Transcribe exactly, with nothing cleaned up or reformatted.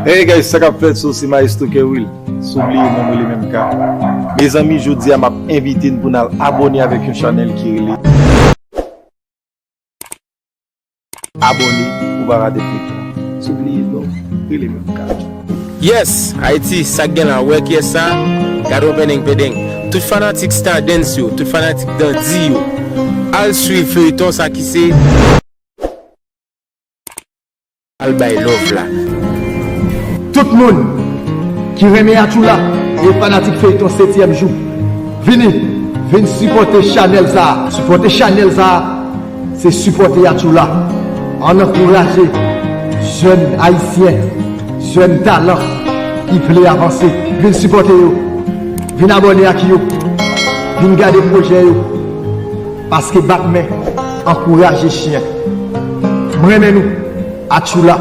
Hey guys, sa k ap fèt? So, se Maestro Kerwill. Soubliye non, mwen rele menm ka. Mezanmi, jodi a m ap envite n pou n al abòne avèk yon chanèl ki rele Abòne pou pa rate feyton. Soubliye non, rele menm ka. Yes, Ayiti, sa k gen la, wè kiyès sa? Gade yon pendeng pendeng. Tout fanatik Stardens yo, tout fanatik Dandi yo, al swiv feyton sa ki se Al bay love la. Tout moun ki renmen Atchoula e fanatik feyton setyèm jou, vini, vin sipòte chanèl sa a. Sipòte chanèl sa a, se sipòte Atchoula. Ann ankouraje jèn ayisyen, jèn talan ki vle avanse. Vin sipòte yo, vin abòne ak yo, vin gade pwojè yo. Paske bat men, ankouraje chen. M renmen nou, Atchoula.